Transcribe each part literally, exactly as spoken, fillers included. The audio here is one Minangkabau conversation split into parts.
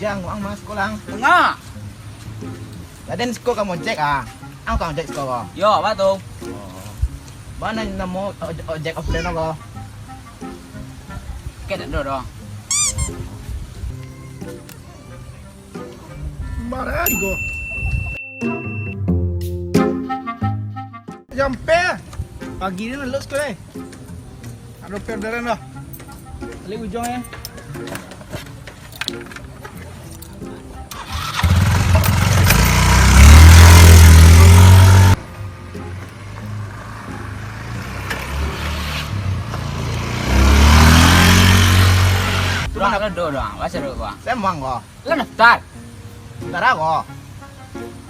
Ang, ang mas ko lah. Tangah. Raden siko ka mojek ah. Ang ka mojek siko ko. Yo, apo tu? Oh. Bana namo oj-, ojek offline ko? Kek dak do doh. Sembarang ko. Sampai pagi ni lelok sekolah eh. Ado orderan dah. Balik ujung eh. Urang nak kedo doang, baca dulu gua. Saya muang ko. Lah daftar. Daftar ko.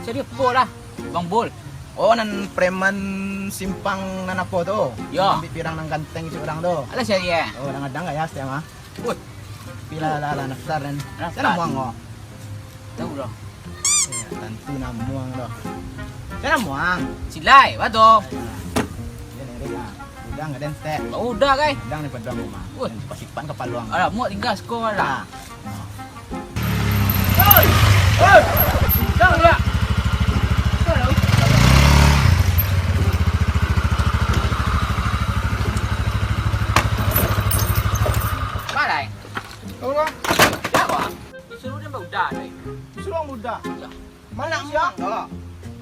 Cari apo lah, Bang Bul? Oh, nan preman simpang nan apo tu? Yo. Ambil pirang nan ganteng cik urang tu. Alah cari eh. Oh, kadang-kadang gaya setiap mah. Woi. Pila lah, lah daftar nan. Daftar. Sana muang ko. Tahu dah. Ya, tantu namuang doh. Sana muang. Silai, bato. Dia nerik ah. Udang kadang tek. Udah kai. Udang ni padang rumah. Woi. Pasipan kapaluang. Alah, muak tinggal skor lah. Nah. Hei! Hei! Jangan lah. Malai. Tahu lah. Siapa? Disuruh dia budak tadi. Disuruh budak? Iyo. Mana siang?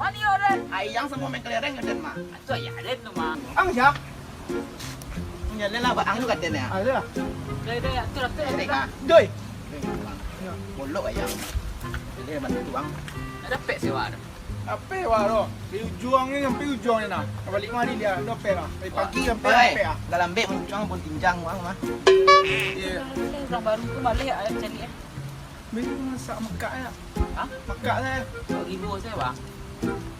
Mana iyo, Den? Ayang samo main kelereng, Den, mah. Itu ayah, Den, tu, mah. Ang siap? Jalan lah, Bang. Ang tu kaden, ya? Ada. Doi, doi, tu lah, tu lah. Doi. Bolok ayang. Jadi, bantu, Bang. Ada pek sewa, ada. Apa, wah, lo? Di ujung ni sampai ujung ni, nah. Balik mari dia, ada pek lah. Dari pagi sampai, oi, sampai, ah. Galambek muncuang pun tinjang, Bang, mah. Iya. Orang baru tu balik, ah, cari, eh. Bini masak makak ya? Hah? Makak saya. Dua ribu saya, Bang.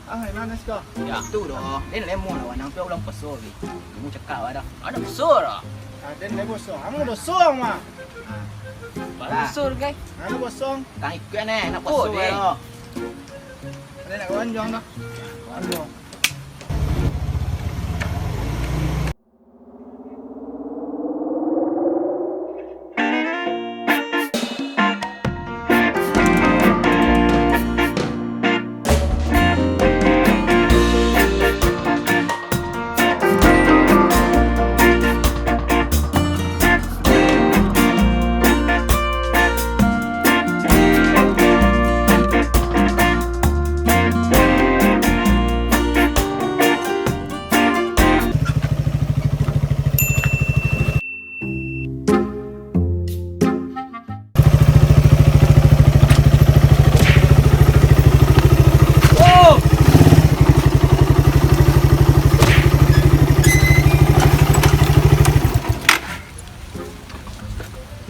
Ah, emang nasi kau? Ya. Itu doh. Dia nak lemon lah, Wan. Nampak ulang peso lagi. Kamu cakap lah dah. Ada peso dah. Ada nak bosong. Kamu bosong mah. Baru bosong, guys. Kamu bosong. Tang ikut ni, nak peso deh. Ada nak kawan juang dah. Kawan juang.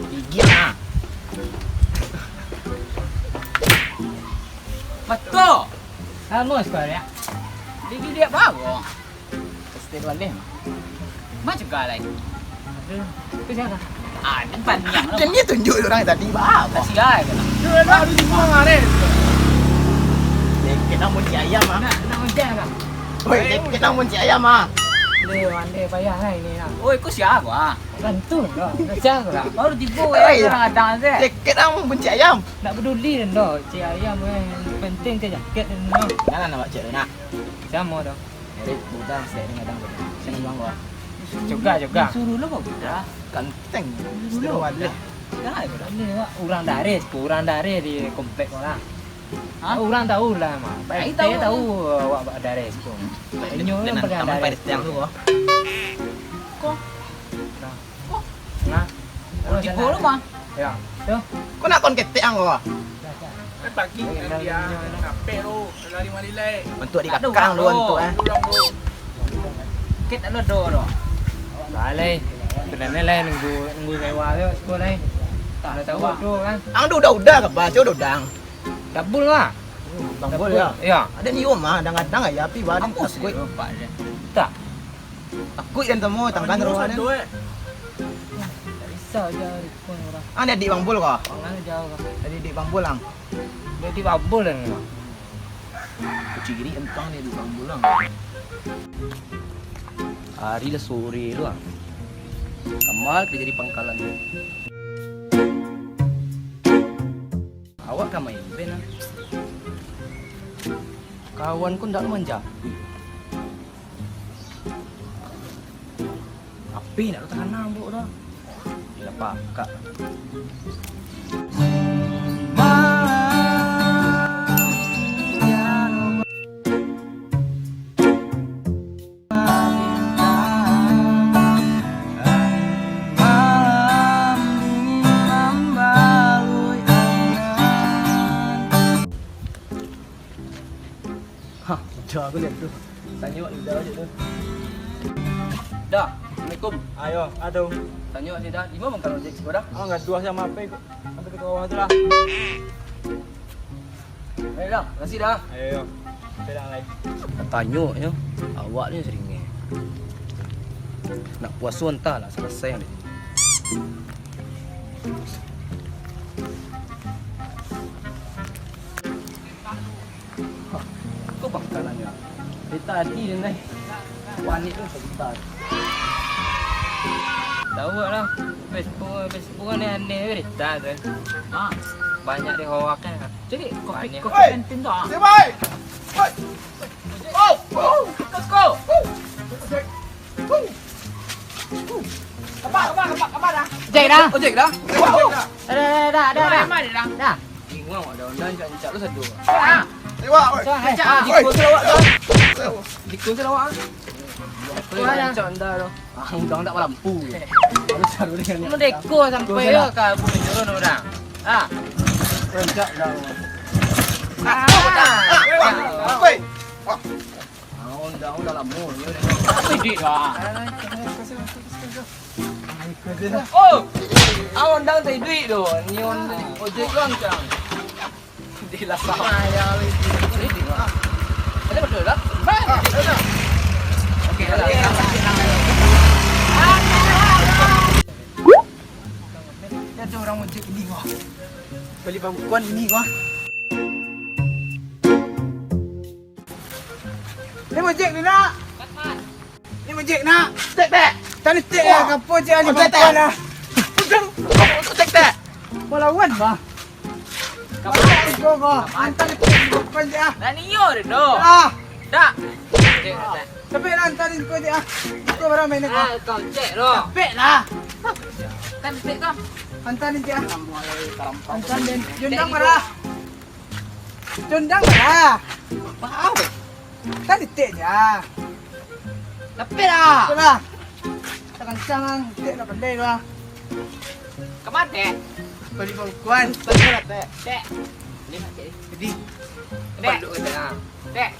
Gigi ah. Batua. Kamu sekolah ya? Gigi dia bagus. Pasti dua leh. Macam galai. Aduh, itu siapa? Ah, ini panjang lah. Jadi tunjuk orang tadi, bah. Kasih ai kena. Baru di buang areh. Deket namun si ayam ah. Nak, nak macam lah. Woi, deket namun si ayam ah. Leh, pandai payah lah ini lah. Oi, kau siapa ah? Bantu lah, macam lah. Baru tiba eh, orang datang je. Deket namun pun si ayam. Tak peduli dan doh, si ayam eh. Penting ke jaket dan doh. Jangan nak baca nak. Sama doh. Jadi, budak saya dengan kadang budak. Saya nembang gua. Juga, juga. Suruh lo kau budak. Ganteng. Suruh lo budak. Dah, budak. Ini, Wak, urang dareh, urang dareh di komplek orang. Hah? Urang tahu lah, mah. Pak R T tahu awak dareh situ. Inyo kan pegang dareh situ. Kau? Nah. Nah. Kalau tigo lu mah. Ya. Tu. Kau nak kon ketek ang kau? Kan pagi kan dia capek tu, lari mari lai. Bentuk di kakang tu bentuk eh. Ket anu do do. Balai. Benane lai nunggu nunggu sewa tu sekolah lai. Tak tahu tu kan. Ang tu udah-udah ke baca udah udang. Dabul lah. Dabul ya. Ya. Ada ni mah kadang-kadang ya api badan takut. Tak. Takut kan temu tangkan roh kan. Tak bisa aja. Ah, ni adik Bang Bul kah? Tangan jauh kah? Tadi adik Bang Bul lang. Dia adik Bang Bul lang. Kucing giri entang ni adik Bang Bul lang. Hari lah sore tu ah. Kamal kerja di pangkalan tu. Awak ka main band ah. Kawan ko ndak manjapuik. Api ndak takana ambo tu. Gila pakak. Hah, udah aku lihat tu. Tanyo Ida aja tu. Dah, assalamualaikum. Ayo, aduh. Tanyo sih dah, di mana mangkal ojek siko dah? Ah, nggak dua sama apa itu. Sampai ke bawah tu lah. Ayo dah, makasih dah. Ayo, ayo. Sampai dah lai. Tanyo nyo, awak ni sering ni. Nak puaso antah lah, selesai ni. Ko pangkalannyo. Dari tadi den lai. Panik tu sabanta. Tahu lah. Facebook, Facebook ni aneh berita tu. Ha. Banyak di hoak kan. Jadi, covid, panik. Covid sembilan belas tu, ah. Siapa? Hei! Hei! Oh! Oh! Let's go! Ojek dah. Ojek dah. Dah, dah, dah, dah, dah. Dah. Bingung awak dah, undang rancak-rancak tu satu. Ah. Tengok, oi. Rancak, ah. Oi. Jiko sarawak tu. Jiko sarawak. Oi, rancak undang tu. Ah, undang tak balampu. Lalu saru dengan. Merdeka sampai yo ka bumi turun orang. Ah. Rancak dah. Ah. Oi. Wah. Ah, undang, undang lamo ni. Apa duit tu, ah? Oh, ah, undang tadi duit tu. Ni on ojek tu ancang. Di lah sama. Ada betul tak? Okey, dah. Ada orang ojek ini, wah. Bali pambukuan ini, wah. Ni mojek ni nak. Ni mojek nak. Tek, tek. Tadi tek lah, kapo je ni tek, tek. Lah. Tek, tek. Melawan bah. Kapo? Kapo bah. Antar tek, kapo je ah. Nah, ni yo dah. Ah. Tak. Tapi lah antar ni kau je ah. Kau berapa main kau? Ah, kau cek lo. Capek lah. Kan tek kau. Antar ni je ah. Antar dan Jundang parah. Tundang lah. Apa? Kan detik je. Tapi lah. Itulah. Takancang ang, detik nak pandai tu lah. Kemana? Bali pambukuan. Bali pambukuan, Tek. Tek. Ni nak cek. Jadi. Tek. Panduk kata, ah. Tek.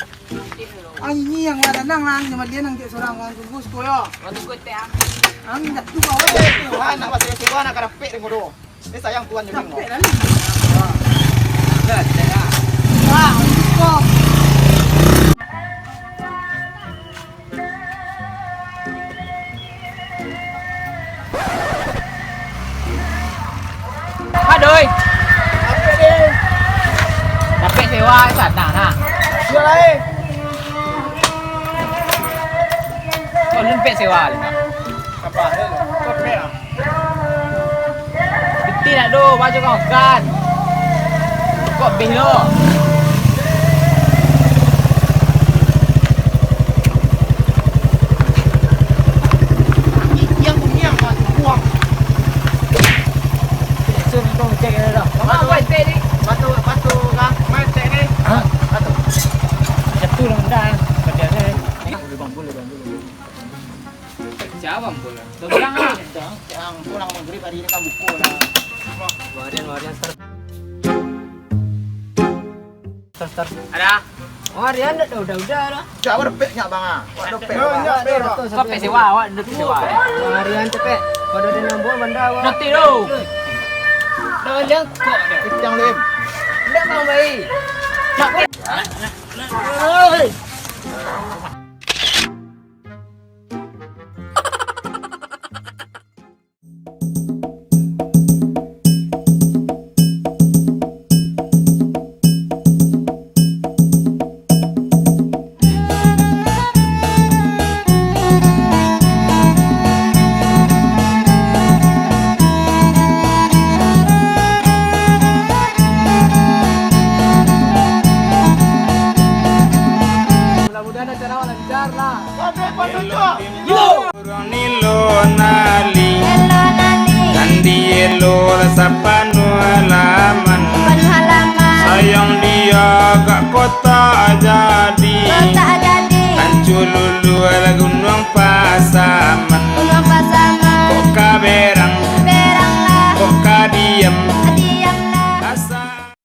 Ang ini yang wadah nang, ang nama dia nang cek sorang, ang tunggu sekolah. Ang tunggu, Tek, ah. Ang jatuh bawah. Eh, Tuhan, nak masuk sewa, nak karapek dengan bodoh. Eh, sayang Tuhan je. Capek lah ni. Wah, kok. Aduh. Capek deh. Capek sewa sana, nah. Jual aja. Kau lempek sewa, nah. Apa? Capek ah. Piti nak do, baju kau makan. Kok bih lo? Yang kunyang, Pak, buang. Sun, kau cek dah. Mama, apa ente ni? Batu, batu, kah? Main cek ni. Hah? Batu. Satu lah, dah. Kerja saya. Boleh bang, boleh bang, boleh. Siapa pun? Dah pulang ah. Dah, yang pulang maghrib hari ni kan buku lah. Varian, varian, start. Start, start. Ada. Oh, Rian dah, dah, dah, dah. Cak, awak dapek nyak, Bang, ah? Awak dapek, Bang? Nyak, Bang. Kau pek sewa, awak dapek sewa. Rian cepek. Pada dia nambah benda, awak. Nanti tu. Dah, jangan kok deh. Kencang, Lim. Ndak mau baik. Nak. Urang ni lo nali, nan di elo lah sapanuah laman. Sayang di agak kota jadi, Ancu luluah lah Gunuang Pasaman. Kok ka berang, kok ka diam,